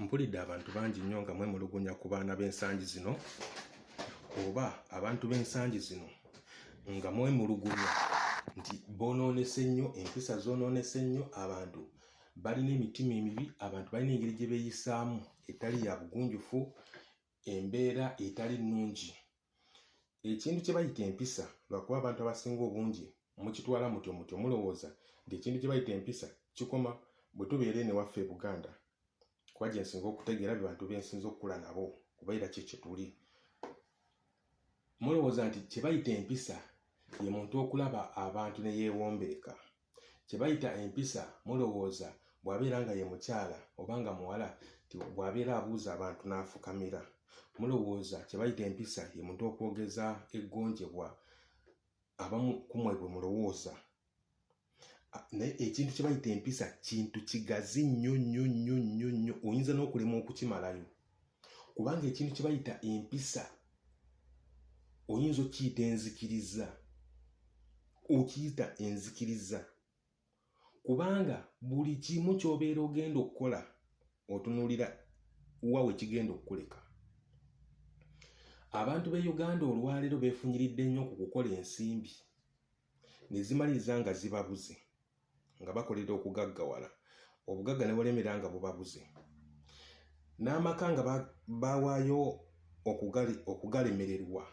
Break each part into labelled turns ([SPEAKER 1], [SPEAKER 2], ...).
[SPEAKER 1] Mpulidde abantu bangi nnyo nga mwemulugunya ku baana b'ensangi zino oba abantu b'ensangi zino nga mwemulugunya nti boonoonese nnyo, empisa zoonoonese nnyo, abantu balina emitima emibi, abantu balina engeri gye beeyisaamu etali ya bugunjufu, embeera etali nnungi. Ekintu kye bayita empisa lwakuba abantu abasinga obungi mukitwala mutyo mutyo mulowooza nti ekintu kye bayita empisa kikoma bwe tubeera eno ewaffe e Buganda kuba gye nsinga okutegeera be bantu be nsinze okukula nabo kuba era kye kyetuli. Mulowooza nti kye bayita empisa ye muntu okulaba abantu ne yeewombeeka. Kye bayita empisa mulowooza bw'abeera nga ye mukyala oba nga muwala nti bw'abeera abuuza abantu n'afukamira. Mulowooza kye bayita empisa ye muntu okwogeza eggonjebwa abamu ku mmwe bwe mulowooza. Naye ekintu kye bayita empisa kintu kigazi nnyo nnyo nnyo nnyo nnyo oyinza n'okulemwa okukimalayo kubanga ekintu kye bayita empisa oyinza okukiyita enzikiriza okiyita enzikiriza kubanga buli kimu ky'obeera ogenda okukola otunuulira wa we kigenda okukuleka. Abantu b'e Uganda olwaleero beefunyiridde nnyo ku kukola ensimbi ne zimaliriza nga zibabuze nga bakolera okugaggawala obugagga ne bulemera nga bubabuze n'amaka nga bawaayo okugalemererwa.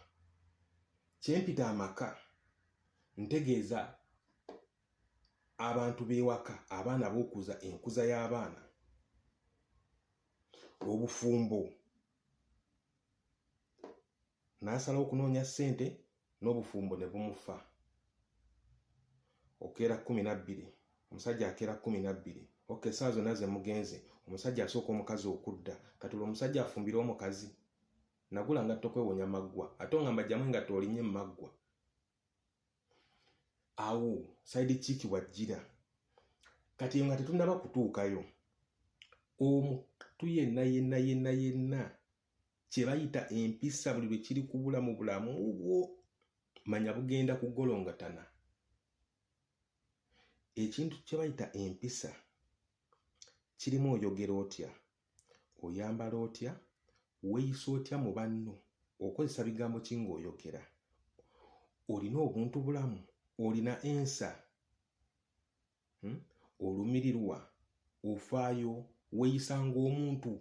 [SPEAKER 1] Kye mpita amaka ntegeeza abantu b'ewaka, abaana b'okuza, enkuza y'abaana, obufumbo. N'asalawo okunoonya ssente n'obufumbo ne bumufa. Okeera 12, omusajja akeera 12. Ok, essaawa zonna ze mugenze, omusajja asooka omukazi okudda. Kati olwo omusajja afumbire omukazi? Nagula ngatto kwewonya maggwa ate ongamba jjamu engatto olinnye mu maggwa. Awo side chick wajjira. Kati eyo nga tetunnaba kutuukayo, omuntu yenna yenna yenna yenna kye bayita empisa buli lwe kiri kubula mu bulamu bwo manya bugenda kugolongatana. Ekintu kye bayita empisa kirimu oyogera otya, oyambala otya, weeyisa otya mu banno, okozesa bigambo ki ng'oyogera, olina obuntubulamu, olina ensa, Olumirirwa, ofaayo, weeyisa ng'omuntu,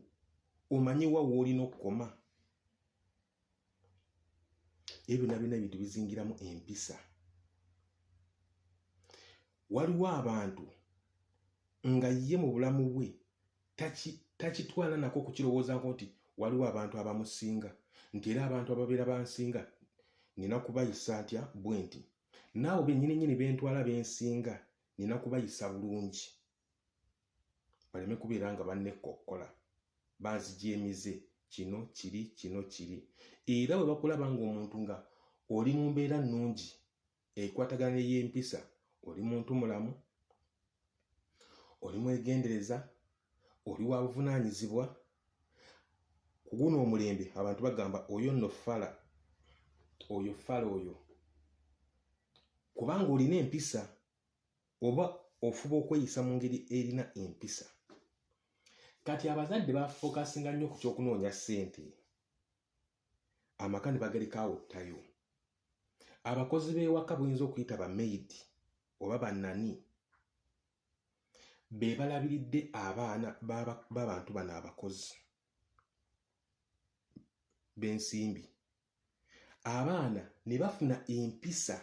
[SPEAKER 1] omanyi wa w'olina okukoma. Ebyo byonna byonna ebintu bizingiramu empisa. Waliwo abantu nga ye mu bulamu bwe takitwala nako kukirowoozaako nti waliwo abantu abamusinga nti era abantu ababeera bansinga nina kubayisa ntya bwe nti naawe bennyini nnyini bentwala bensinga nina kubayisa bulungi baleme kubeera nga bannekkokkola banzigya emize kino kiri kino kiri era bwe bakulaba ng'omuntu nga oli mu mbeera nnungi ekwatagana n'ey'empisa oli muntu mulamu oli mwegendereza oli wa buvunaanyizibwa ku guno omulembe abantu bagamba oyo nno fala oyo fala oyo kubanga olina empisa oba ofuba okweyisa mu ngeri erina empisa kati abazadde bafokasinga nnyo ku kyokunoonya ssente amaka ne bagaleka awo ttayo abakozi b'ewaka buyinza okuyita bamaidi oba banani be balabiridde abaana b'abantu bano abakozi b'ensimbi abaana ne bafuna empisa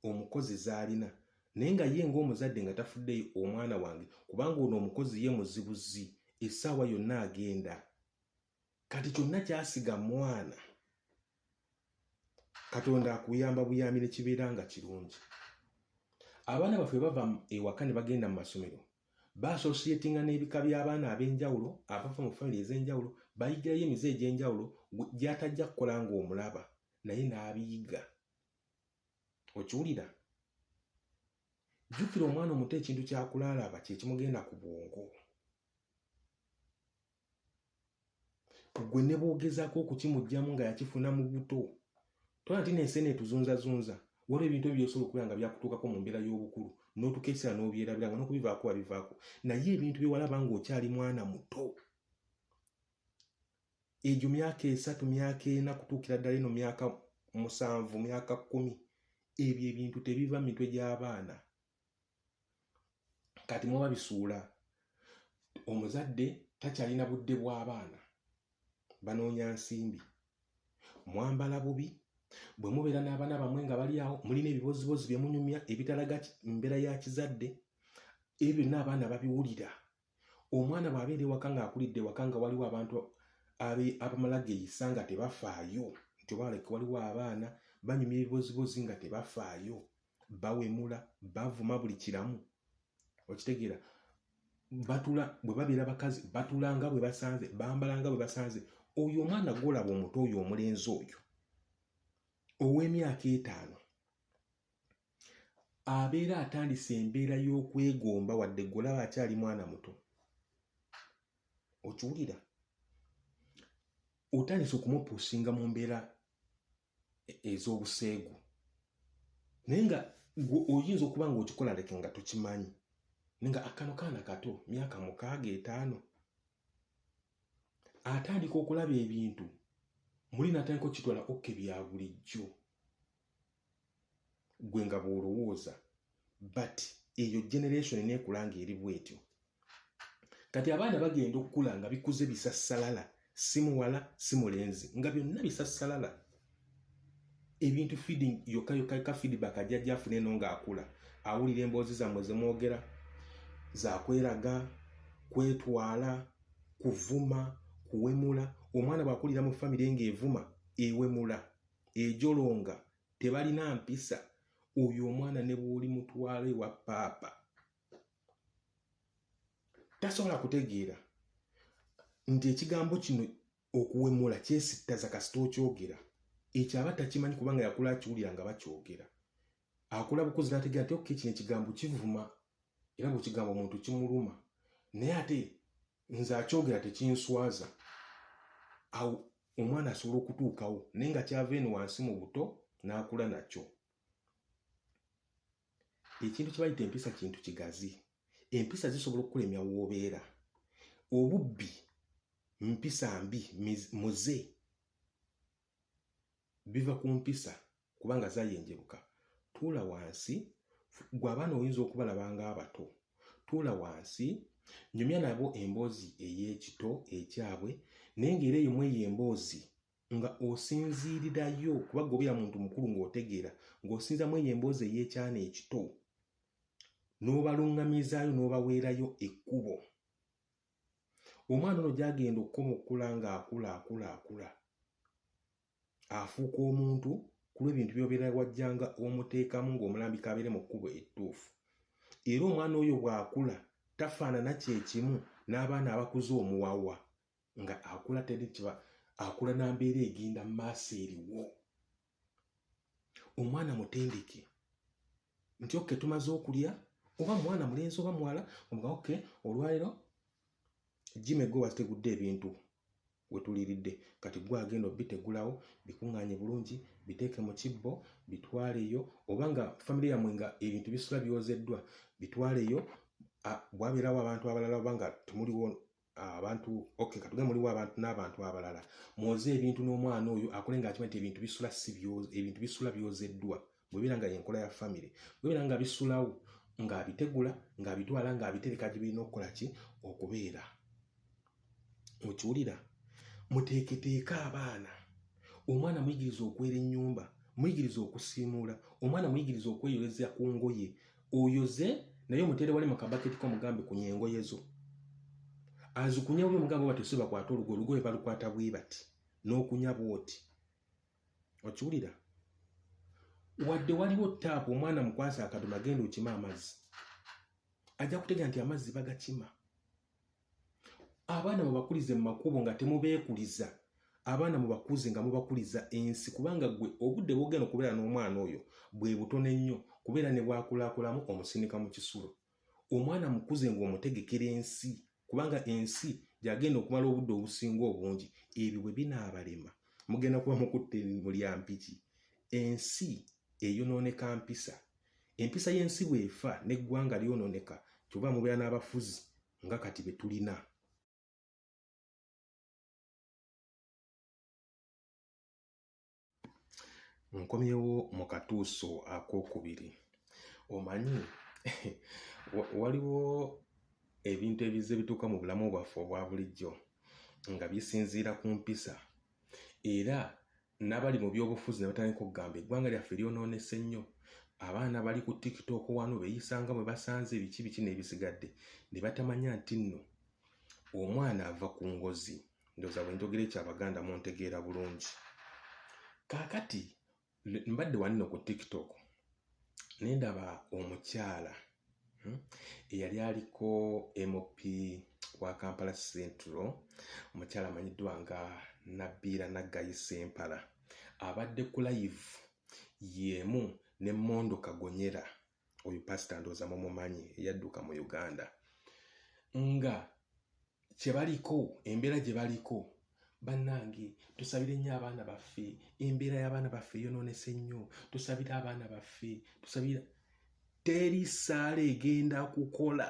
[SPEAKER 1] omukozi z'alina naye nga ye ng'omuzadde nga tafuddeyo omwana wange kubanga ono omukozi ye muzibuzi essaawa yonna agenda kati kyonna kyasiga mwana katonda akuyamba buyambi ne kibeera nga kirungi abaana baffe bava ewaka ne bagenda mu masomero baasosiyetinga n'ebika by'abaana ab'enjawulo abava mu famire ez'enjawulo bayigirayo emize egy'enjawulo gy'atajja kukola ng'omulaba naye n'abiyiga okiwulira jjukira omwana omuto ekintu kyakulaalaba kye kimugenda ku bwongo Ggwe ne bw'ogezaako okukimuggyamu nga yakifuna mu buto, tolaba nti n'ensi eno etuzunzazunza? Waliwo ebintu ebyo by'osobola okubeera nga byakutuukako mu mbeera y'obukulu n'otuuka ekiseera n'obyerabira nga n'okubivaako wabivaako. Naye ebintu bye walaba ng'okyali mwana muto Egyo myaka 3, myaka 4, kutuukira ddala eno myaka 7, myaka 10, ebyo ebintu tebiva mu mitwe gy'abaana. Kati muba bisuula, omuzadde takyalina budde bw'abaana, banoonya nsimbi, mwambala bubi. Bwe mubeera n'abaana bammwe nga bali awo, mulina ebibozibozi bye munyumya ebitalaga mbeera ya kizadde. Ebyo byonna abaana babiwulira. Omwana bw'abeera ewaka ng'akulidde ewaka nga waliwo abantu abamala geeyisa nga tebafaayo, nti oba like waliwo abaana banyumya ebibozibozi nga tebafaayo, bawemula, bavuma buli kiramu, okitegeera? Batula bwe babeera bakazi, batula nga bwe basanze, bambala nga bwe basanze. Oyo omwana gw'olaba omuto oyo, omulenzi oyo ow'emyaka 5, abeera atandise embeera y'okwegomba, wadde gw'olaba akyali mwana muto. Okiwulira? Otandise okumupuusinga mu mbeera ez'obuseegu, naye nga gwe oyinza okuba nga okikola leke nga tokimanyi, naye nga akano kaana kato, myaka 6, 5, atandika okulaba ebintu muli n'atandika okukitwala okay bya bulijjo, gwe nga bw'olowooza. But eyo generation neekula ng'eri bwetyo. Kati abaana bagenda okukula nga bikuze bisassalala, si muwala si mulenzi, nga byonna bisassalala. Ebintu feeding yokka yokka ka feedback ajja afuna eno ng'akula, awulira emboozi zammwe zemwogera zakweraga, kwetwala, kuvuma, kuwemula. Omwana bw'akulira mu famire ng'evuma, ewemula, ejolonga, tebalina mpisa, oyo omwana ne bw'oli mutwala ewa paapa tasobola kutegeera nti ekigambo kino okuwemula kyesittaza kasita okyogera. Ekyo aba takimanyi, kubanga yakula akiwulira nga bakyogera. Akula bukuzi n'ategeera nti okay, kino ekigambo kivuma, era bwekigamba omuntu kimuluma, naye ate nze akyogera tekinswaza. Awo omwana asobola okutuukawo, naye nga kyava eno wansi mu buto n'akula nakyo. Ekintu kye bayita empisa kintu kigazi. Empisa zisobola okukulemya w'obeera. Obubbi mpisa mbi, muze, biva ku mpisa kubanga zayenjebuka. Tuula wansi, gwe abaana oyinza okubalaba ng'abato, tuula wansi, nyumya nabo emboozi ey'ekito ekyabwe, naye ng'era eyo mweyo emboozi nga osinziirirayo, kuba gwe obeera muntu mukulu ng'otegeera, ng'osinza mweyo emboozi ey'ekyana ekito, n'obaluŋŋamizaayo, n'obaweerayo ekkubo. Omwana ono gy'agenda okukoma okukula, ng'akula, akula, akula, afuuka omuntu ku lw'ebintu by'obeera wajjanga omuteekamu ng'omulambika abeere mu kkubo ettuufu. Era omwana oyo bw'akula tafaanana kyekimu n'abaana abakuze omuwawa, nga akula teri kiba, akula na mbeera egenda mu maaso eriwo. Omwana mutendeke nti okay, tumaze okulya, oba mwana mulenzi oba muwala, omuga okay, olwaleero Jimmy gwe wategudde ebintu wetuliiridde, kati gwe agenda obitegulawo, bikuŋŋaanye bulungi, biteeke mu kibbo, bitwaleyo. Oba nga famire yammwe nga ebintu bisula byozeddwa, bitwaleyo. Bwabeerawo abantu abalala, oba nga temuliwo abantu, okay, katuge muliwo abantu n'abantu abalala, mwoze ebintu n'omwana oyo akole ng'akimanyi nti ebintu bisula si byoze, ebintu bisula byozeddwa. Bwebeera nga yenkola ya famire, bwebeera nga bisulawo, ng'abitegula, ng'abitwala, ng'abitereka gye birina okukola ki okubeera. Okiwulira? Muteeketeeke abaana. Omwana muyigiriza okwera ennyumba, muyigiriza okusiimuula, omwana muyigiriza okweyoleza ku ngoye. Oyoze naye omutere wali mu kabaketi ko, mugambe kunya engoye zo, azikunya bubi, omugambe oba tesiba kwata olugoye, olugoye balukwata bwe bati n'okunya bw'oti. Okiwulira? Wadde waliwo taapu, omwana mukwasa akadoma, genda okime amazzi, ajja kutegeera nti amazzi bagakima. Abaana mubakulize mu makubo nga temubeekuliza. Abaana mubakuze nga mubakuliza ensi, kubanga gwe obudde bwogenda okubeera n'omwana oyo bwe butono ennyo, kubeera ne bwakulakulamu omusindika mu kisulo. Omwana mukuze ng'omutegekera ensi, kubanga ensi gyagenda okumala obudde obusinga obungi. Ebyo bwe binaabalema, mugenda kuba mukutte mulya mpiki. Ensi eyonooneka mpisa. Empisa y'ensi bw'efa, n'eggwanga lyonooneka, kyova mubeera n'abafuzi nga kati be tulina. Nkomyewo mu katuuso akookubiri. Omanyi waliwo ebintu ebizze bituuka mu bulamu bwaffe obwa bulijjo nga bisinziira ku mpisa era n'abali mu byobufuzi ne batandika okugamba eggwanga lyaffe lyonoonese nnyo, abaana bali ku TikTok wano beeyisa nga bwe basanze biki biki n'ebisigadde ne batamanya nti nno omwana ava ku ngozi. Ndowooza bwe njogera ekyo Abaganda muntegeera bulungi. Kaakati mbadde wano nno ku TikTok ne ndaba omukyala eyali aliko MP wa Kampala Central, omukyala amanyiddwa nga Nabiira Naggayi Ssempala abadde ku live y'emu ne Mondo Kagonyera, oyo pasita ndowooza mumumanyi eyadduka mu Uganda, nga kye baliko, embeera gye baliko, bannange tusabire nnyo abaana baffe, embeera y'abaana baffe eyonoonese nnyo, tusabire abaana baffe, tusabire. Teri ssaala egenda kukola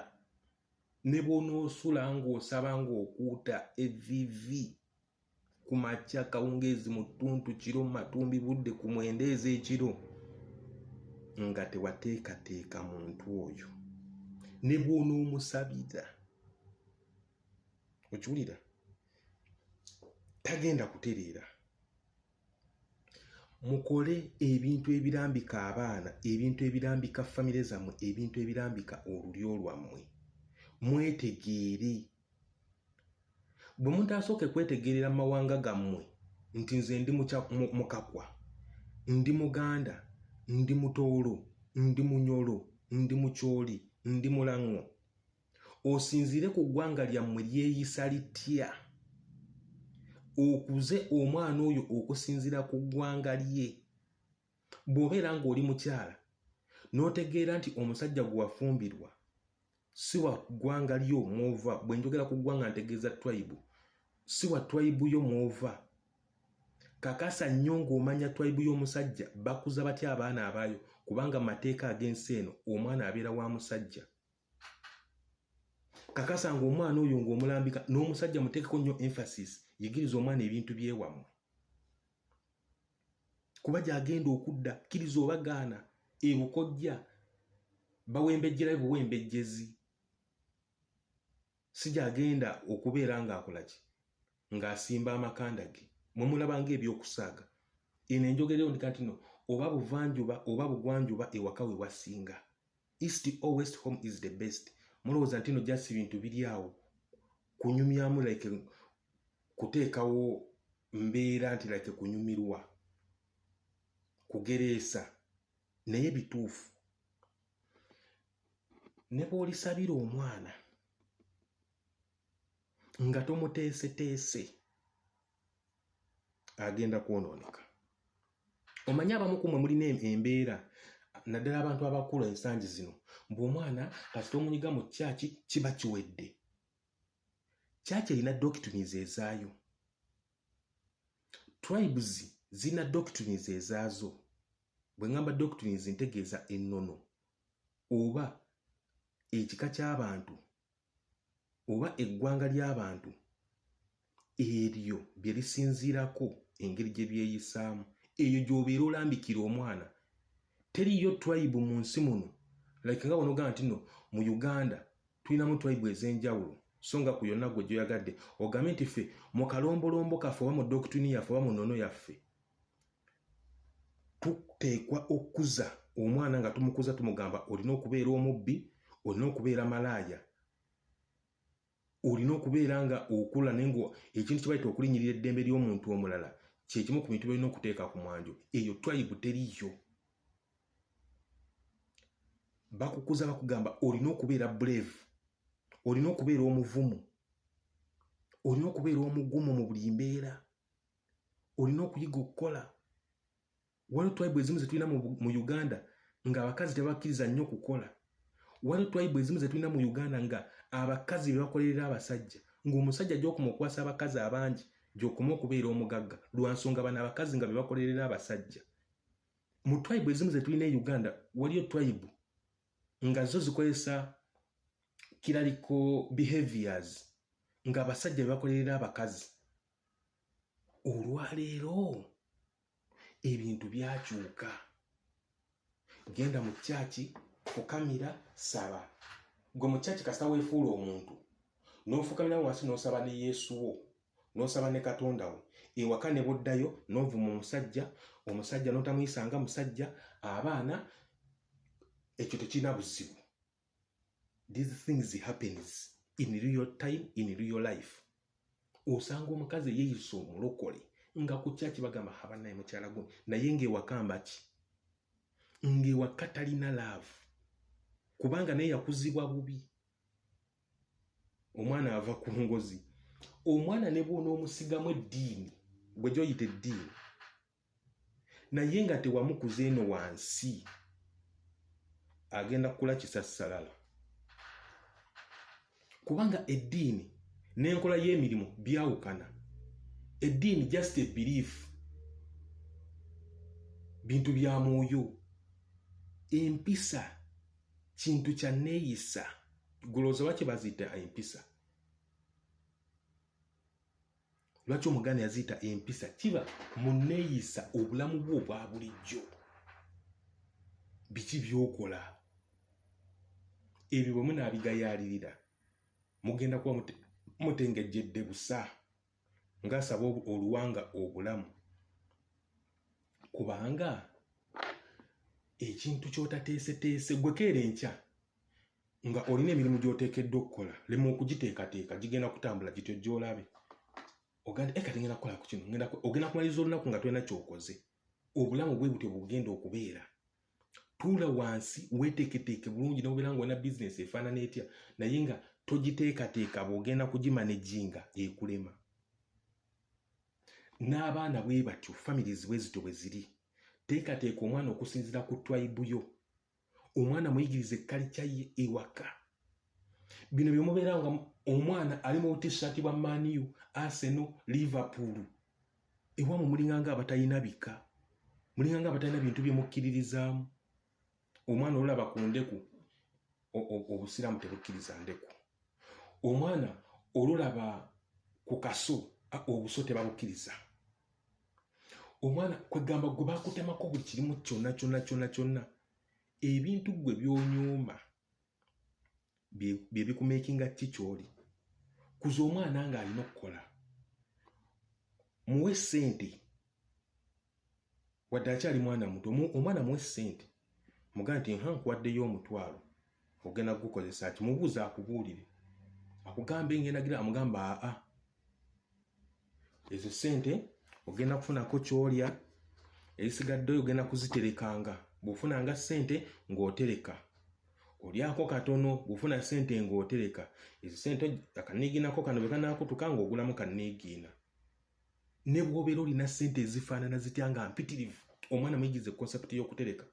[SPEAKER 1] ne bw'onoosula ng'osaba ng'okuuta evviivi ku makya, kawungeezi, mu ttuntu, kiro, mu matumbi budde, ku mwenda ez'ekiro nga tewateekateeka muntu oyo ne bw'onoomusabira okiwulira tagenda kutereera. Mukole ebintu ebirambika abaana, ebintu ebirambika famire zammwe, ebintu ebirambika olulyo lwammwe. Mwetegeere. Bwe mutaasooke kwetegeerera mu mawanga gammwe nti nze ndi Mukakwa, ndi Muganda, ndi Mutooro, ndi Munyoro, ndi Mucholi, ndi Mulaŋŋo, osinziire ku ggwanga lyammwe lyeyisa litya, okuze omwana oyo okusinziira ku ggwanga lye. Bw'obeera ng'oli mukyala n'otegeera nti omusajja gwe wafumbirwa si wa ggwanga lyo mw'ova, bwe njogera ku ggwanga ntegeeza tribe, si wa tribe yo mw'ova, kakasa nnyo ng'omanya tribe y'omusajja bakuza batya abaana abaayo, kubanga mu mateeka ag'ensi eno omwana abeera wa musajja. Kakasa ng'omwana oyo ng'omulambika n'omusajja muteekeko nnyo emphasis, yigiriza omwana ebintu by'ewammwe kuba gy'agenda okudda, kkiriza oba gaana, ebukojja bawembejjerayo buwembejjezi, si gy'agenda okubeera ng'akola ki, ng'asimba amakanda ge. Mwe mulaba ng'ebyokusaaga eno enjogera eyo ndika nti no oba buvanjuba oba bugwanjuba ewaka we wasinga, east or west, home is the best. Mulowooza nti no just bintu biri awo kunyumyamu, like kuteekawo mbeera nti like kunyumirwa kugereesa, naye bituufu. Ne bw'olisabira omwana nga tomuteeseteese agenda kwonooneka. Omanyi abamu ku mmwe mulina embeera, naddala abantu abakulu ensangi zino, mbu omwana kasita omunyiga mu kyaki kiba kiwedde. Kyaki erina doctrines ezaayo, tribes zirina doctrines ezaazo. Bwe ŋŋamba doctrines ntegeeza ennono oba ekika ky'abantu oba eggwanga ly'abantu eryo bye lisinziirako engeri gye byeyisaamu, eyo gy'obeera olambikira omwana. Teriyo tribe mu nsi muno like nga bw'onoogamba nti nno mu Uganda tulinamu tribe ez'enjawulo, so nga ku yonna gwe gy'oyagadde ogambe nti ffe mu kalombolombo kaffe oba mu doctrine yaffe oba mu nnono yaffe tuteekwa okukuza omwana nga tumukuza tumugamba olina okubeera omubbi, olina okubeera malaaya, olina okubeera nga okula naye nga ekintu kye bayita okulinnyirira eddembe ly'omuntu omulala kye kimu ku bintu by'olina okuteeka ku mwanjo. Eyo tribe teriyo. Bakukuza bakugamba olina okubeera brave, olina okubeera omuvumu, olina okubeera omugumu mu buli mbeera, olina okuyiga okukola. Waliwo tribe ezimu ze tulina mu Uganda ng'abakazi tebakkiriza nnyo kukola. Waliwo tribe ezimu ze tulina mu Uganda nga abakazi be bakolerera abasajja, ng'omusajja gy'okoma okuwasa abakazi abangi gy'okoma okubeera omugagga, lwa nsonga bano abakazi nga be bakolerera abasajja. Mu tribe ezimu ze tulina e Uganda waliyo tribe nga zo zikozesa clerical behaviors ng'abasajja be bakolerera abakazi. Olwaleero Ebintu byakyuka. Genda mu kyaki, fukamira, saba. Gwe mu kyaki kasita weefuula omuntu n'ofukamira wansi n'osaba ne Yesu wo, n'osaba ne Katonda wo. Ewaka ne bw'oddayo n'ovuma omusajja, omusajja n'otamuyisa nga musajja, abaana, ekyo tekirina buzibu. These things happens in real time, in real life. Osanga omukazi eyeeyisa omulokole nga ku kyaki bagamba habanaye mukyala gwe, naye ng'ewaka mbaki, ng'ewaka talina love, kubanga naye yakuzibwa bubi. Omwana ava ku ngozi. Omwana ne bw'onoomusigamu eddiini, gwe gy'oyita eddiini, naye nga tewamukuza eno wansi, agenda kukula kisassalala, kubanga eddiini n'enkola y'emirimu byawukana. Eddiini just a belief, bintu bya mwoyo. Empisa kintu kya neeyisa. Golowooza lwaki baziyita empisa? Lwaki Omuganda yaziyita empisa? Kiba mu neeyisa, obulamu bwo obwa bulijjo, biki by'okola. Ebyo bwe munaabigayaalirira, mugenda kuba mutengejjedde busa ng'asaba oluwanga obulamu, kubanga ekintu ky'otateeseteese gwe keera enkya nga olina emirimu gy'oteekeddwa okukola, lema okugiteekateeka, gigenda kutambula gityo gy'olabe. Ogamba nti, kati ngenda kukola ku kino, ogenda kumaliriza olunaku nga tolina ky'okoze. Obulamu bwe butyo bugenda okubeera. Tuula wansi weeteeketeeke bulungi, n'obeera ng'olina bizinesi efaanana etya, naye nga togiteekateeka bw'ogenda kugimanejinga, ekulema. N'abaana bwe batyo, families bwe zityo bwe ziri. Teekateeka omwana okusinziira ku tribe yo. Omwana muyigirize culture ye ewaka. Bino bye mubeera nga omwana ali mu butishaati bwa Man U, Arsenal, Liverpool, ewammwe mulinga nga abatalina bika, mulinga nga abatalina bintu bye mukkiririzaamu. Omwana olaba ku ndeku, Obusiraamu tebukkiriza ndeku. Omwana olulaba ku kaso, obuso tebabukkiriza. Omwana kwegamba gwe bakutemako buli kirimu kyonna kyonna kyonna kyonna. Ebintu gwe by'onyooma bye bikumeekinga ki ky'oli. Kuza omwana ng'alina okukola, muwe ssente wadde akyali mwana muto. Omwana muwe ssente, mugaa nti, "Nha, nkuwaddeyo 10,000, ogenda kugukozesa ki?" Mubuuza akubuulire, akugambe ngenda gira. Amugamba, "Aa, ezo ssente ogenda kufunako kyolya, ezisigaddeyo ogenda kuziterekanga. Bw'ofunanga ssente ng'otereka, olyako katono, bw'ofuna ssente ng'otereka ezo ssente, akaniiginako kano bwe kanaakutuka ng'ogulamu kaniigiina." Ne bw'obeera olina ssente ezifaanana zitya nga mpitirivu, omwana muyigize concept y'okutereka.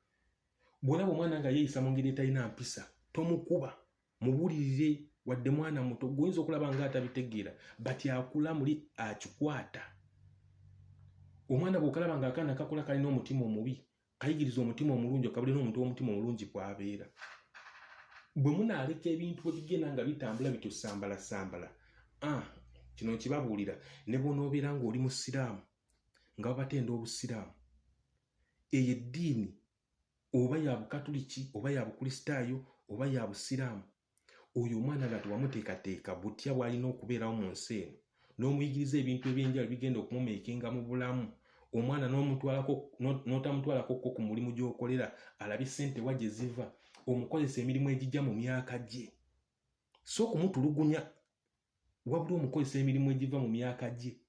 [SPEAKER 1] Bw'olaba omwana nga yeeyisa mu ngeri etalina mpisa, tomukuba, mubuulirire. Wadde mwana muto, gweoyinza okulaba nga atabitegeera, but akula muli akikwata. Omwana bw'okalaba nga akaana kakola kalina omutima omubi, kayigiriza omutima omulungi, okabulina omuntu w'omutima omulungi bw'abeera. Bwe munaaleka ebintu bwe bigenda nga bitambula bityo sambala sambala, ah, kino nkibabuulira, ne bw'onoobeera ng'oli musiraamu nga babatenda obusiraamu, eyo eddiini oba ya Bukatuliki oba ya Bukristaayo oba ya Busiraamu, oyo omwana nga tewamuteekateeka butya bw'alina okubeerawo mu nsi eno, n'omuyigiriza ebintu ebyenjawulo bigenda okumumeekinga mu bulamu, omwana n'otamutwalako ko ku mulimu gy'okolera alabye ssente wa gye ziva, omukozesa emirimu egijja mu myaka gye, si okumutulugunya, wabula omukozesa emirimu egiva mu myaka gye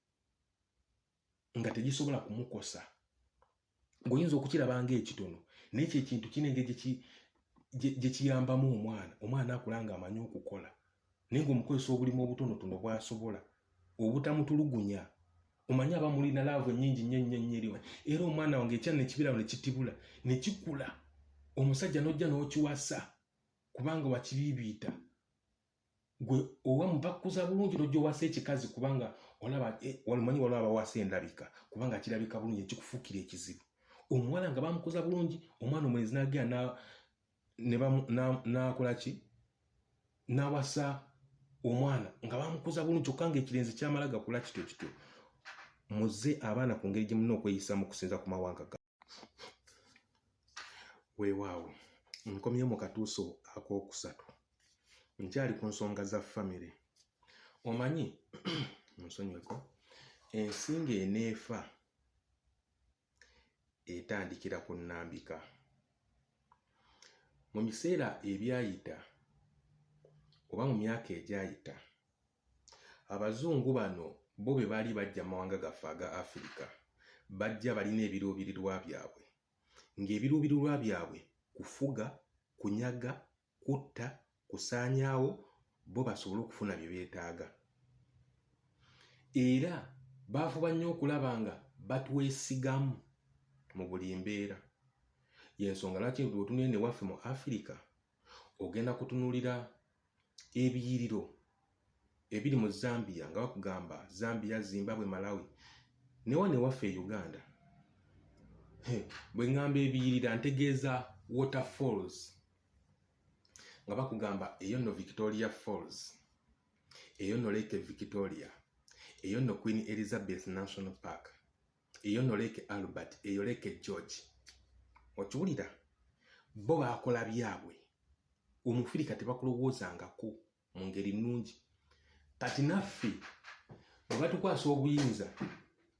[SPEAKER 1] nga tegisobola kumukosa. Ng'oyinza okukiraba ng'ekitono, naye kye kintu kina engeri gye kiyambamu omwana. Omwana akula ng'amanyi okukola, naye ng'omukozesa obulimu obutonotono bw'asobola, obutamutulugunya. Omanyi aba mulina love ennyingi nnyo nnyo nnyo eriwa, era omwana wange ekyana ne kibeerawo ne kitibula ne kikula, omusajja n'ojja n'okiwasa kubanga wakibiibiita. Gwe owamu bakuza bulungi, n'ojja owasa ekikazi kubanga olaba, omanyi waliwo abawasa endabika, kubanga kirabika bulungi, ekikufuukira ekizibu. Omuwala nga bamukuza bulungi, omwana omulenzi n'agenda n'akola ki, n'awasa omwana nga bamukuza bulungi, kyokka nga ekirenzi kyamala gakula kityo kityo. Muzze abaana ku ngeri gye mulina okweyisa mu kusinza ku mawanga ga. Weewaawo nkomyewo mu katuuso akookusatu. Nkyali ku nsonga za famire. Omanyi, munsonyiweko, ensi ng'eneefa etandikira ku nnambika. Mu biseera ebyayita oba mu myaka egyayita, Abazungu bano bo bwe baali bajja mu mawanga gaffe aga Afirika, bajja balina ebiruubirirwa byabwe, ng'ebiruubirirwa byabwe kufuga, kunyaga, kutta, kusaanyaawo, bo basobole okufuna bye beetaaga. Era baafuba nnyo okulaba nga batwesigamu mu buli mbeera. Y'ensonga lwaki bw'otunula eno ewaffe mu Afirika, ogenda kutunuulira ebiyiriro ebiri mu Zambia nga bakugamba Zambia, Zimbabwe, Malawi ne wano ewaffe e Uganda. Bwe ŋŋamba ebiyirira ntegeeza waterfalls nga bakugamba eyo nno Victoria Falls, eyo nno Lake Victoria, eyo nno Queen Elizabeth National Park, eyo nno Lake Albert, eyo Lake George. Okiwulira? Bo baakola byabwe. Omufirika tebakulowoozangako mu ngeri nnungi. Kati naffe bwe batukwasa obuyinza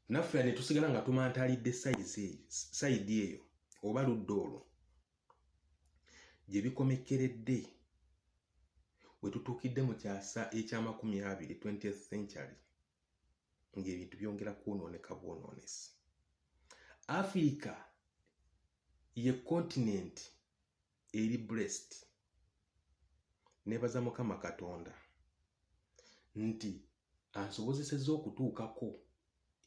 [SPEAKER 1] naffe ne tusigala nga tumantalidde sayidi eyo oba ludda olwo gye bikomekkeredde we tutuukidde mu kyasa eky'amakumi abiri, 20th century, ng'ebintu byongera kwonooneka bwonoonesi. Afirika ye continent eri blessed. Neebaza Mukama Katonda nti ansobozesezza okutuukako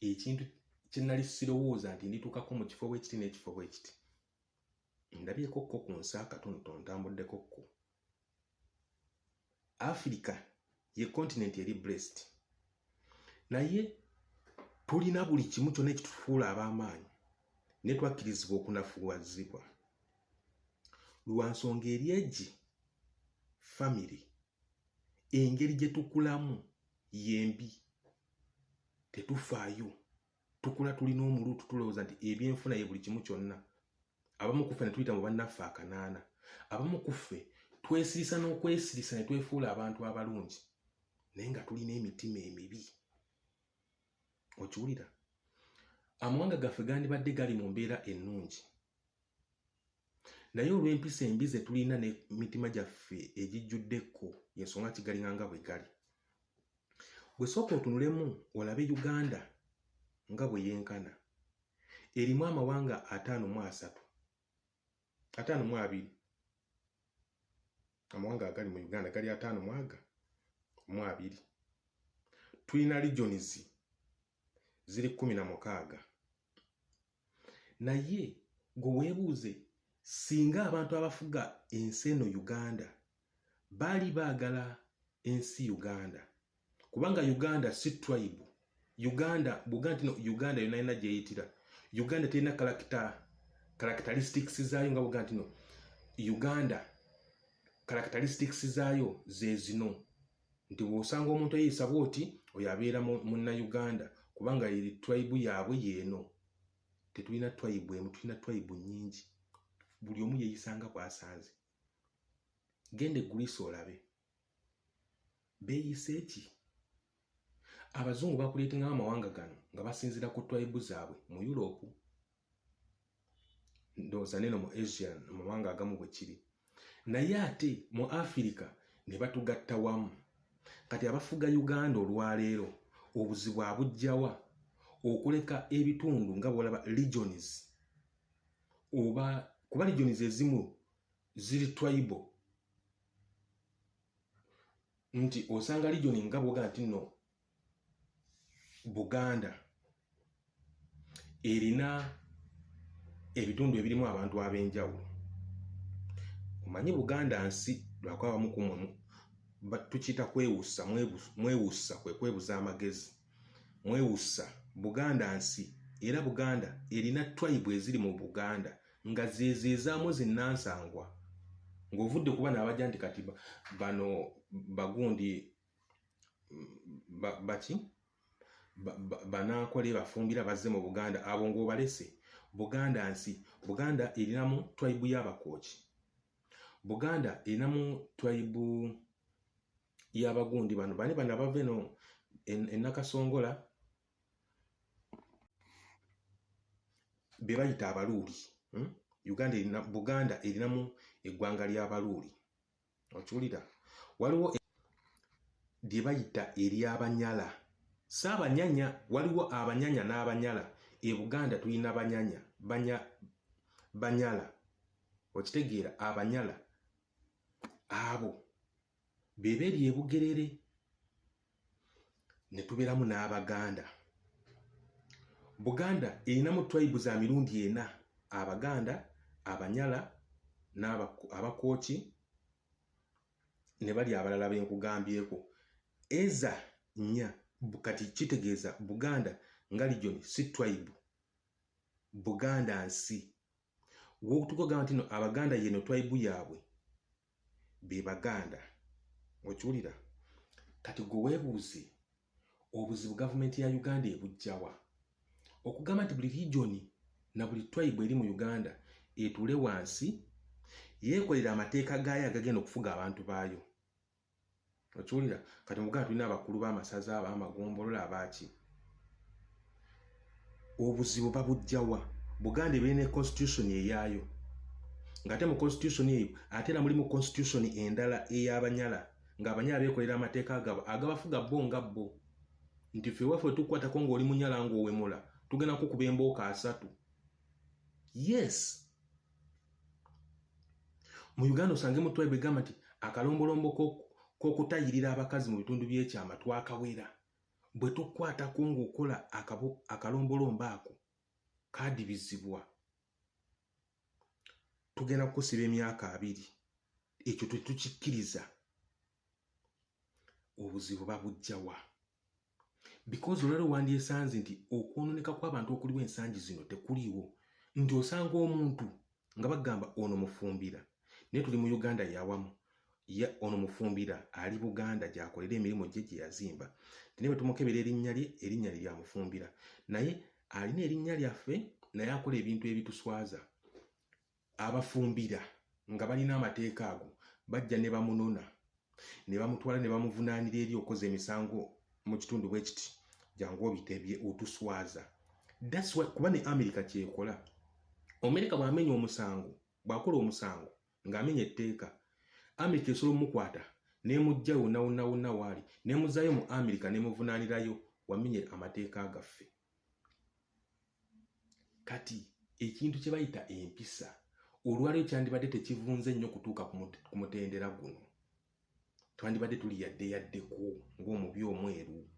[SPEAKER 1] ekintu kye nali sirowooza nti ndituukako mu kifo bwe kiti n'ekifo bwe kiti. Ndabyeko ko ku nsi akatonotono, ntambuddeko ko. Afirika ye continent eri blessed, naye tulina buli kimu kyonna ekitufuula ab'amaanyi, naye twakkirizibwa okunafuwazibwa lwa nsonga eri egi famire. Engeri gye tukulamu yembi, tetufaayo. Tukula tulina omuluutu, tulowooza nti ebyenfuna ye buli kimu kyonna. Abamu ku ffe ne tuyita mu bannaffe akanaana. Abamu ku ffe twesirisa n'okwesirisa ne twefuula abantu abalungi, naye nga tulina emitima emibi. Okiwulira? Amawanga gaffe gandibadde gali mu mbeera ennungi, naye olw'empisa embi ze tulina n'emitima gyaffe egijjudde ekko, y'ensonga kigalinga nga bwe gali. Gwe sooka otunulemu olabe Uganda nga bwe yenkana. Erimu amawanga 53, 52. Amawanga agali mu Uganda gali ataano mu aga mu abiri. Tulina regions ziri 16. Naye gwe weebuuze, singa abantu abafuga ensi eno Uganda baali baagala ensi Uganda, kubanga Uganda si tribe. Uganda bw'ogamba nti no Uganda yonna yonna gyeyitira, Uganda terina characteristics zaayo nga bw'ogamba nti no Uganda characteristics zaayo ze zino, nti bw'osanga omuntu eyeeyisa bw'oti oyo abeera munnauganda kubanga eri tribe yaabwe yeeno. Tetulina tribe emu, tulina tribe nnyingi, buli omu yeeyisanga bw'asanze. Genda e Greece olabe beeyisa eki. Abazungu bakuleetingawo amawanga gano nga basinziira ku tribe zaabwe mu Europe, ndowooza neno mu Asia mu mawanga agamu bwe kiri, naye ate mu Afirika ne batugatta wamu. Kati abafuga Uganda olwaleero obuzibu abujjawa? Okuleka ebitundu nga bw'olaba regions, oba kuba regions ezimu ziri tribal, nti osanga region nga bw'ogamba nti nno Buganda erina ebitundu ebirimu abantu ab'enjawulo. Omanyi Buganda nsi, lwakuba abamu ku mmwe tukiyita kwewussa, mwewussa kwe kwebuza amagezi, mwewussa. Buganda nsi, era Buganda erina tribe eziri mu Buganda nga zeezo ezaamu zinnansangwa, ng'ovudde kuba n'abajja nti kati bano bagundi baki. Banankole Bafumbira bazze mu Buganda, abo ng'obalese. Buganda nsi. Buganda erinamu tribe y'Abakooki, Buganda erinamu tribe y'abagundi bano bani bano abava eno e Nakasongola be bayita Abaluuli, Uganda erina, Buganda erinamu eggwanga ly'Abaluuli. Okiwulira? Waliwo lye bayita ery'Abanyala, si Abanyanya. Waliwo Abanyanya n'Abanyala. E Buganda tulina Banyanya, Banyala. Okitegeera? Abanyala abo be beeri e Bugerere, ne tubeeramu n'Abaganda. Buganda erinamu tribe za mirundi ena: Abaganda, Abanyala, Abakooki ne bali abalala benkugambyeko. Eza nnya. Kati kitegeeza Buganda nga region, si tribe. Buganda nsi. Wotukagamba nti no Abaganda yeno tribe yaabwe, be Baganda. Okiwulira? Kati gwe weebuuze, obuzibu gavumenti ya Uganda ebujjawa okugamba nti buli region na buli tribe eri mu Uganda etuule wansi yeekolera amateeka gaayo agagenda okufuga abantu baayo? Okiwulira? Kati mu Buganda tulina abakulu b'amasaza, ab'amagombolola, abaaki. Obuzibu babujjawa? Buganda ebeere ne constitution eyaayo, ng'ate mu constitution eyo ate era mulimu constitution endala ey'Abanyala, ng'Abanyala beekolera amateeka gaabwe agabafuga bo nga bo, nti ffe waffe tukukwatako ng'oli Munyala ng'owemula, tugenda kukuba embooka 30. Yes, mu Uganda osange mu tribe egamba nti akalombolombo k'okutayirira abakazi mu bitundu by'ekyama twakawera, bwe tukwatako ng'okola akalombolombo ako kadibizibwa, tugenda kukusiba emyaka 20. Ekyo tetukikkiriza. Obuzibu babujjawa? Because olwaliro wandyesanze nti okwononeka kw'abantu okuliwo ensangi zino tekuliiwo, nti osanga omuntu nga bagamba ono Mufumbira, naye tuli mu Uganda yawamu. Ya ono Mufumbira ali Buganda gy'akolera emirimu gye gye yazimba, nti naye bwe tumukebera erinnya lye, erinnya lye lya Mufumbira, naye alina erinnya lyaffe, naye akola ebintu ebituswaza. Abafumbira nga balina amateeka ago bajja ne bamunona ne bamutwala ne bamuvunaanira eri okoza emisango mu kitundu bwe kiti, jangu obitebye, otuswaza. That's why, kuba ne America kyekola. America bw'amenya omusango, bw'akola omusango ng'amenya etteeka, America esobola omukwata n'emujja wonna wonna wonna waali n'emuzaayo mu America n'emuvunaanirayo, wamenye amateeka gaffe. Kati ekintu kye bayita empisa olwaliyo kyandibadde tekivunze nnyo kutuuka ku mutendera guno. Twandibadde tuli yadde yaddeko ng'omubi omweru,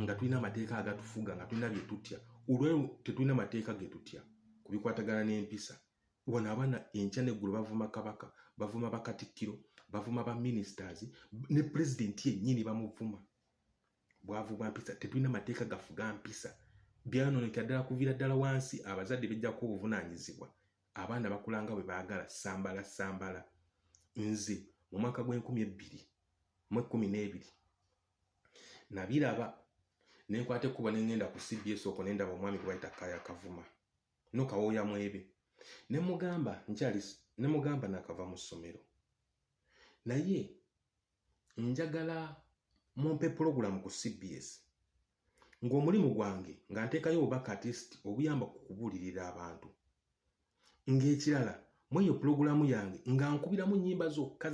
[SPEAKER 1] nga tulina amateeka agatufuga, nga tulina bye tutya. Olwaliro tetulina mateeka ge tutya ku bikwatagana n'empisa. Wano abaana enkya n'eggulo bavuma Kabaka, bavuma bakatikkiro, bavuma ba ministers, ne pulezidenti yennyini bamuvuma. Bwavu bwa mpisa. Tetulina mateeka gafuga mpisa. Byanoonekera ddala kuviira ddala wansi. Abazadde bejjako obuvunaanyizibwa, abaana bakulanga bwe baagala, sambala sambala. Nze mu mwaka gw'e 2012 nabiraba, nenkwata ekkubo ne ŋŋenda ku CBS okwo, ne ndaba omwami gwe bayita Kaya Kavuma no Kawooya Mwebe, ne mugamba nkyali, ne mugamba nakava mu ssomero, naye njagala mumpe pulogulamu ku CBS ng'omulimu gwange nga nteekayo obubaka, at least obuyamba ku kubuulirira abantu. Ng'ekirala, mu eyo pulogulaamu yange nga nkubiramu nnyimba zokka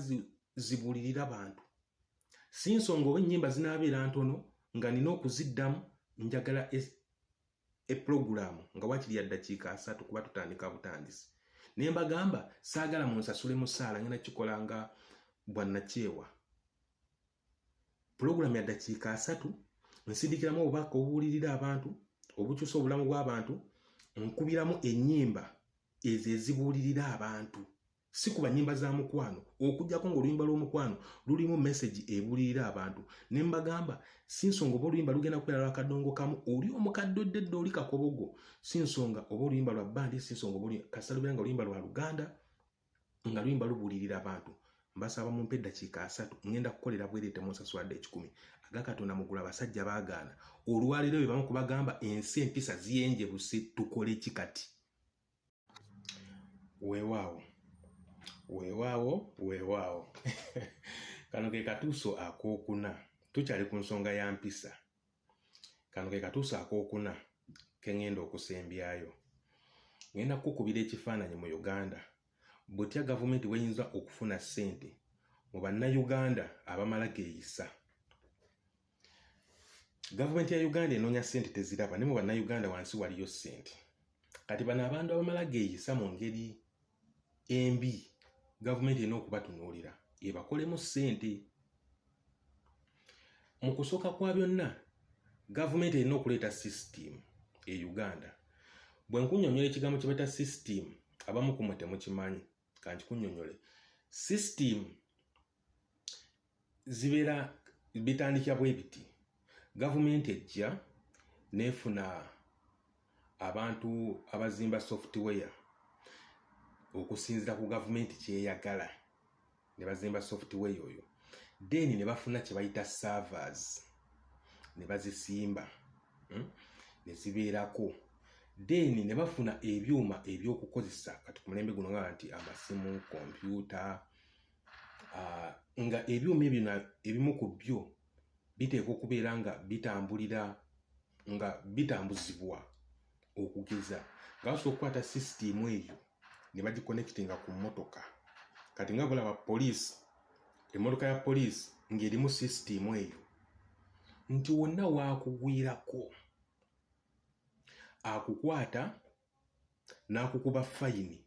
[SPEAKER 1] zibuulirira bantu. Si nsonga oba ennyimba zinaabeera ntono nga nina okuziddamu. Njagala epulogulaamu nga wakiri ya ddakiika 30, kuba tutandika butandisi. Naye mbagamba saagala munsasule musaala, ngenda kikola nga bwannakyewa. Pulogulaamu ya ddakiika 30, nsindikiramu obubaka obubuulirira abantu, obukyusa obulamu bw'abantu, nkubiramu ennyimba ezo ezibuulirira abantu, si kuba nnyimba za mukwano, okuggyako ng'oluyimba lw'omukwano lulimu message ebuulirira abantu. Ne mbagamba si nsonga oba oluyimba lugenda kubeera lwa kadongo kamu, oli omukadde odde edda, oli kakobogo, si nsonga oba oluyimba lwa bandi, si nsonga oba kasita lubeera nga oluyimba lwa Luganda, nga luyimba lubuulirira abantu. Mbasaba mumpe eddakiika 30, ŋŋenda kukolera bwereere, temunsasula dde 100. Aga Katonda mugulu abasajja baagaana. Olwaleero bye bamu kubagamba ensi empisa ziyenjebuse, tukole ki kati? Weewaawo, weewaawo, weewaawo. Kano ke katuuso akookuna. Tukyali ku nsonga ya mpisa. Kano ke katuuso akookuna ke ŋŋenda okusembyayo. Ŋŋenda kukukubira ekifaananyi mu Uganda butya gavumenti bw'eyinza okufuna ssente mu Bannayuganda abamala geeyisa. Gavumenti ya Uganda enoonya ssente teziraba, ne mu Bannayuganda wansi waliyo ssente. Kati bano abantu abamala geeyisa mu ngeri embi, gavumenti erina okubatunuulira ebakolemu ssente. Mu kusooka kwa byonna, gavumenti erina okuleeta sisitiimu e Uganda. Bwe nkunnyonnyola ekigambo kye bayita sisitiimu, abamu ku mmwe temukimanyi, kankikunnyonnyole. Sisitiimu zibeera bitandikira bwe biti: gavumenti ejja n'efuna abantu abazimba software okusinziira ku gavumenti ky'eyagala, ne bazimba software oyo, then ne bafuna kye bayita servers ne bazisimba, Ne zibeerako, then ne bafuna ebyuma ebyokukozesa. Kati ku mulembe guno nga nti amasimu, kompyuta, nga ebyuma ebyo ebimu ku byo biteekwa okubeera nga bitambulira, nga bitambuzibwa. Okugeza nga basobola okukwata sisitiimu eyo ne bagiconnectinga ku mmotoka. Kati nga bulaba poliisi, emmotoka ya poliisi ng'erimu sisitiimu eyo nti wonna waakugwirako akukwata n'akukuba fayini,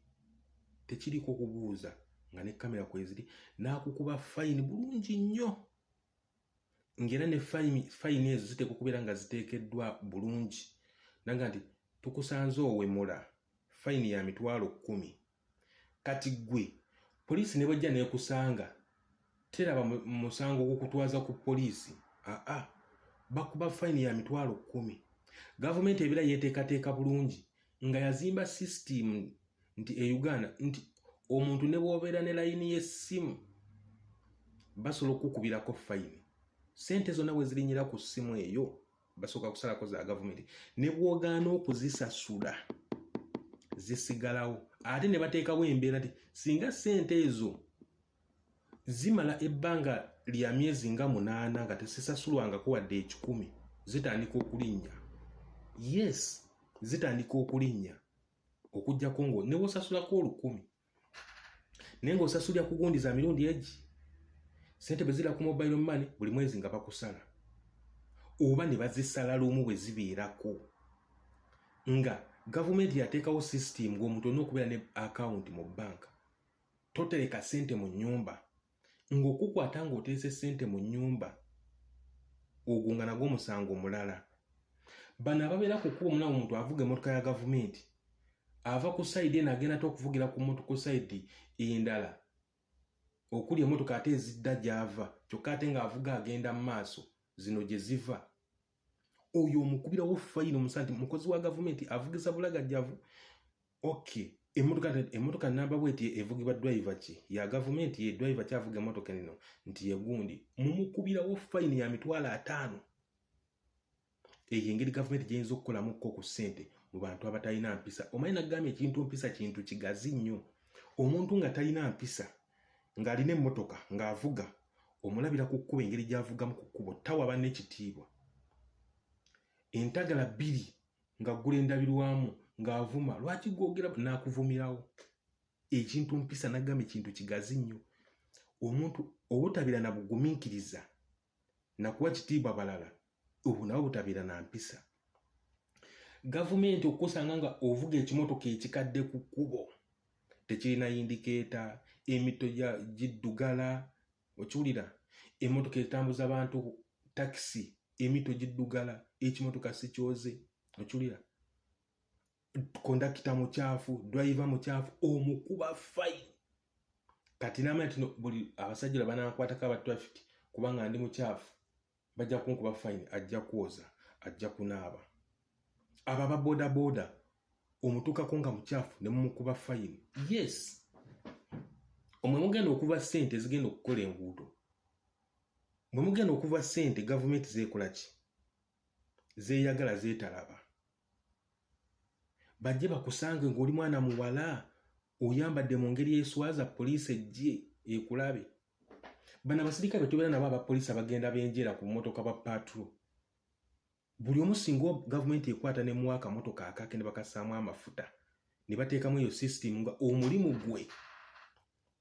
[SPEAKER 1] tekiriko kubuuza, nga ne kamera kweziri, n'akukuba fayini bulungi nnyo, ng'era ne fayini ezo ziteekwa okubeera nga ziteekeddwa bulungi, nanga nti tukusanze owemula, fayini ya 100,000. Kati ggwe poliisi ne bwejja n'ekusanga, teraba musango gukutwaza ku poliisi, aa bakuba fayini ya 100,000. Gavumenti ebeera yeeteekateeka bulungi nga yazimba sisitiimu nti e Uganda nti omuntu ne bw'obeera ne layini y'essimu basobola okukukubirako fayini. Ssente zonna bwe zirinyira ku ssimu eyo, basooka kusalako za gavumenti, ne bw'ogaana okuzisasula zisigalawo. Ate ne bateekawo embeera nti singa ssente ezo zimala ebbanga lya myezi nga 8 nga tesisasulwangako wadde 100, zitandika okulinnya. Yes, zitandika okulinnya, okuggyako ngo ne bw'osasulako 1000, naye ng'osasulira ku gundi za mirundi egi. Sente bwe zira ku mobile money buli mwezi nga bakusala, oba ne bazisala lumu bwe zibeerako. Nga gavumenti yateekawo system ng'omuntu olina okubeera ne akawunti mu banka, totereka ssente mu nnyumba, ng'okukwata ng'oterese ssente mu nnyumba ogwo nga nagwo omusango mulala. Bano ababeera ku kkubo, omulaba omuntu avuga emmotoka ya gavumenti, ava ku sayidi eno agenda ate okuvugira ku ku sayidi endala okuli emmotoka ate ezidda gy'ava, kyokka ate ng'avuga agenda mu maaso zino gye ziva, oyo omukubirawo fayini omusa nti mukozi wa gavumenti avugisa bulagajjavu. Okay, emmotoka namba bweti evugibwa driver ki ya gavumenti, ye driver ki avuga emmotoka eno nti ye gundi, mumukubirawo fayini ya 500,000. Eyo engeri gavumenti gyeyinza okukolamukko ku ssente mu bantu abatalina mpisa. Omanyi nagambye ekintu mpisa kintu kigazi nnyo. Omuntu nga talina mpisa ng'alina emmotoka ng'avuga, omulabira ku kkubo engeri gy'avugamu ku kkubo, tawa banne kitiibwa. Entagala bbiri ng'aggula endabirwamu ng'avuma, lwaki gwogera, n'akuvumirawo. Ekintu mpisa nagambye kintu kigazi nnyo. Omuntu obutabeera na bugumiikiriza nakuwa kitiibwa balala, obwo nabwo butabeera na mpisa. Gavumenti okukusanga nga ovuga ekimotoka ekikadde ku kkubo, tekirina yindikeeta, emito giddugala, okiwulira, emmotoka etambuza bantu, takisi, emito giddugala, ekimotoka sikyoze, okiwulira, kondakita mukyafu, driver mukyafu, omukuba fayini. Kati namanya tino buli abasajja banankwatako aba traffic kubanga ndi mukyafu bajja kunkuba fayini, ajja kwoza, ajja kunaaba. Abo aba bodaboda omutuukako nga mukyafu ne mumukuba fayini. Yes, Omwe mugenda okuva ssente ezigenda okukola enguudo, mwe mugenda okuva ssente gavumenti zeekola ki, zeeyagala zeetalaba. Bajje bakusange ng'oli mwana muwala oyambadde mu ngeri eswaza, poliisi ejje ekulabe. Bano abasirikale betubeera nabo abapoliisi abagenda benjeera ku bumotoka bwa patrol, buli omu singa gavumenti ekwata nemuwa akamotoka akake ne bakassaamu amafuta ne bateekamu eyo system nga omulimu gwe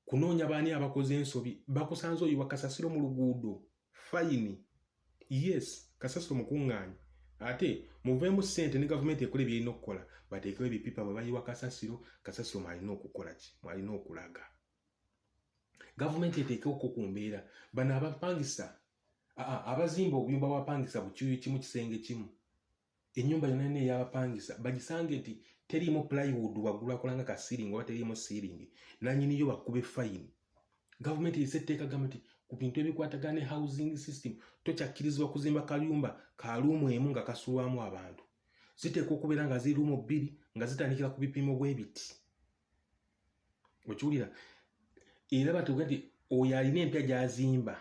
[SPEAKER 1] kunoonya baani abakoze ensobi. Bakusanze oyiwa kasasiro mu luguudo, fine. Yes, kasasiro mukuŋŋaanye, ate muveemu ssente ne gavumenti ekola ebyerina okukola, bateekewo ebipipa bwe bayiwa kasasiro. Kasasiro mwalina okukola ki? Mwalina okulaga. Gavumenti eteekewoko ku mbeera bano abapangisa, abazimba obuyumba bwapangisa bukyuyu kimu, kisenge kimu, ennyumba yonna yonna ey'abapangisa bagisange nti teriimu plywood waggulu akolanga ka ceiling oba teriimu ceiling, nanyiniyo bakube fine. Gavumenti eyise etteeka gamba nti ku bintu ebikwatagana ne housing system, tokyakkirizibwa kuzimba kayumba ka room emu nga kasulwamu abantu. Ziteekwa okubeera nga ziri room bbiri, nga zitandikira ku bipimo bw'ebiti. Okiwulira? Era batuuke nti oyo alina empya gy'azimba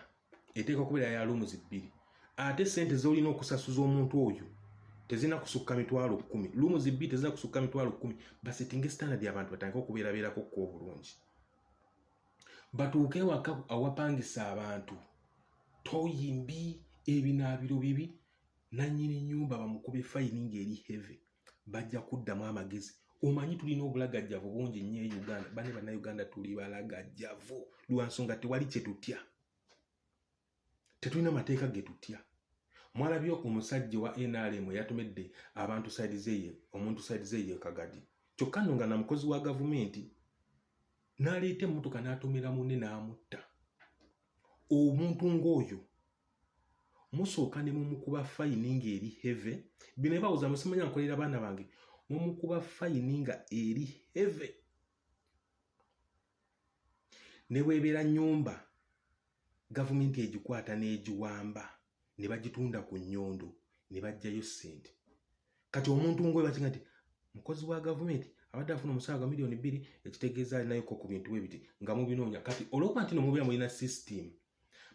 [SPEAKER 1] eteekwa kubeera ya rooms bbiri, ate sente z'olina okusasuza omuntu oyo tezirina kusukka 100,000. Rooms bbiri tezirina kusukka 100,000. Basettinge standard, abantu batandike okubeerabeerako ko obulungi. Batuuke ewaka awapangisa abantu, toyi mbi, ebinaabiro bibi, nannyini nnyumba bamukube fine ng'eri heavy, bajja kuddamu amagezi. Omanyi tulina obulagajjavu bungi nnyo e Uganda. Bane Bannayuganda tuli balagajjavu lwansonga tewali kye tutya, tetulina mateeka ge tutya. Mwalabye omusajja wa NRM eyatomedde abantu side zeye, omuntu side zeye Kagadi, kyokka nno nga namukozi wa gavumenti, n'aleeta emmotoka n'atomera munne n'amutta. Omuntu ng'oyo musooka ne mumukuba fine ng'eri heavy. Bino ebawuza musimanya nkolera baana bange, mumukuba fine nga eri heavy. Ne bwebeera nnyumba, gavumenti egikwata n'egiwamba ne bagitunda ku nnyondo ne baggyayo ssente. Kati omuntu ng'oyo bakinga nti mukozi wa gavumenti abadde afuna omusaala gwa 2 miliyoni, ekitegeeza alinayoko ku bintu bwe biti nga mubinoonya. Kati olw'okuba nti no mubeera mulina system,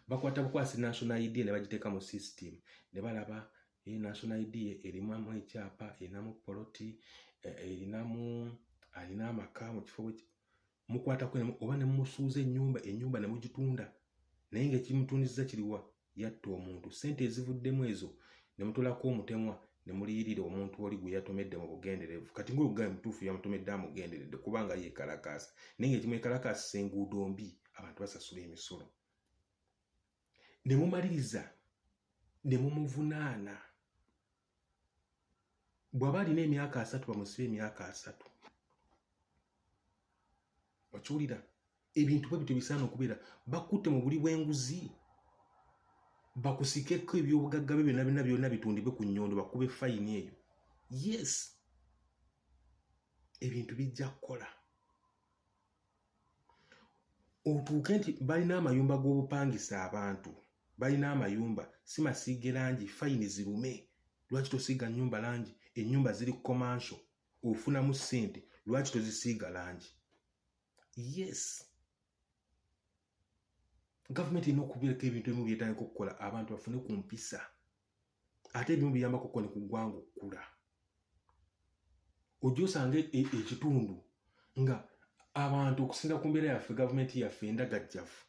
[SPEAKER 1] bakwata bukwasi national ID ne bagiteeka mu system ne balaba national ID erimu ekyapa, erinamu poloti, erinamu, alina amaka mu kifo. Mukwatako oba ne mumusuuza ennyumba, ennyumba ne mugitunda, naye ng'ekimutundiza kiriwa? Yatta omuntu. Ssente ezivuddemu ezo ne mutolako omutemwa ne muliyirira omuntu oli gwe yatomedde mu bugenderevu. Kati ngaogaye mutuufu, yamutomedde amugenderedde kubanga yeekalakaasa, naye ng'ekimwekalakaasisa enguudo mbi, abantu basasula emisolo. Ne mumaliriza ne mumuvunaana. Bw'aba alina emyaka 30, bamusibe emyaka 30. Okiwulira? Ebintu bwe bityo bisaana okubeera. Bakutte mu buli bw'enguzi, bakusikeko ebyobugagga bye byonna byonna byonna bitundibwe ku nnyondo, bakube fine eyo. Yes, ebintu bijja kukola. Otuuke nti balina amayumba g'obupangisa, abantu balina amayumba si masiige langi, fine zirume. Lwaki tosiiga nnyumba langi? Ennyumba ziri commercial, ofunamu ssente, lwaki tozisiiga langi? Yes, gavumenti erina okubeerako ebintu ebimu byetandika okukola, abantu bafune ku mpisa, ate ebimu biyambako ko ne ku ggwanga okukula. Ojja osanga ekitundu nga abantu, okusinga ku mbeera yaffe, gavumenti yaffe endagajjavu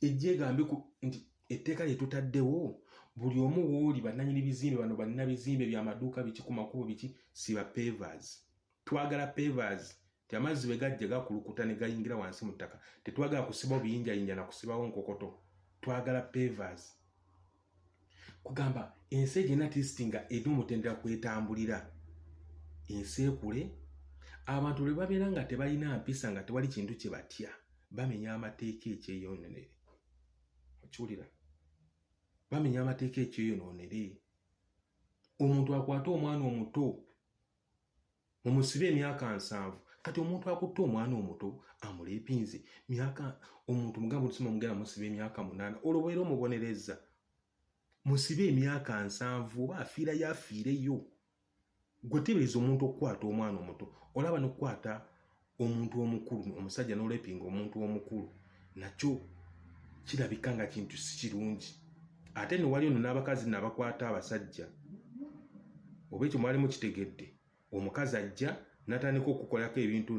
[SPEAKER 1] ejja egambe nti etteeka lye tutaddewo, buli omu wooli, bannanyini bizimbe bano, banna bizimbe byamaduuka biki ku makubo biki, siba pavers. Twagala pavers ti amazzi bwe gajja gakulukuta ne gayingira wansi mu ttaka. Tetwagala kusibawo biyinjayinja na kusibawo nkokoto, twagala pavers. Kugamba ensi egenda at least nga erina omutendera kwetambulira, ensi ekule. Abantu lwe babeera nga tebalina mpisa, nga tewali kintu kye batya, bamenya amateeka ekyeyononere. Okiwulira? Bamenya amateeka ekyeyonoonere. Omuntu akwate omwana omuto, mumusibe emyaka 70. Kati omuntu akutte omwana omuto amuleepinze myaka, omuntu mugamba nti mugenda musiba emyaka 8, olwo bwera omubonereza musibe emyaka 70, oba afiirayo afiireyo. Gwe tebereza omuntu okukwata omwana omuto, olaba nokukwata. omuntu omukulu, omusajja n'olepinga omuntu omukulu, nakyo kirabika nga kintu si kirungi. Ate no wali ono n'abakazi nabakwata abasajja, oba ekyo mwali mukitegedde? Omukazi ajja n'atandika okukolako ebintu.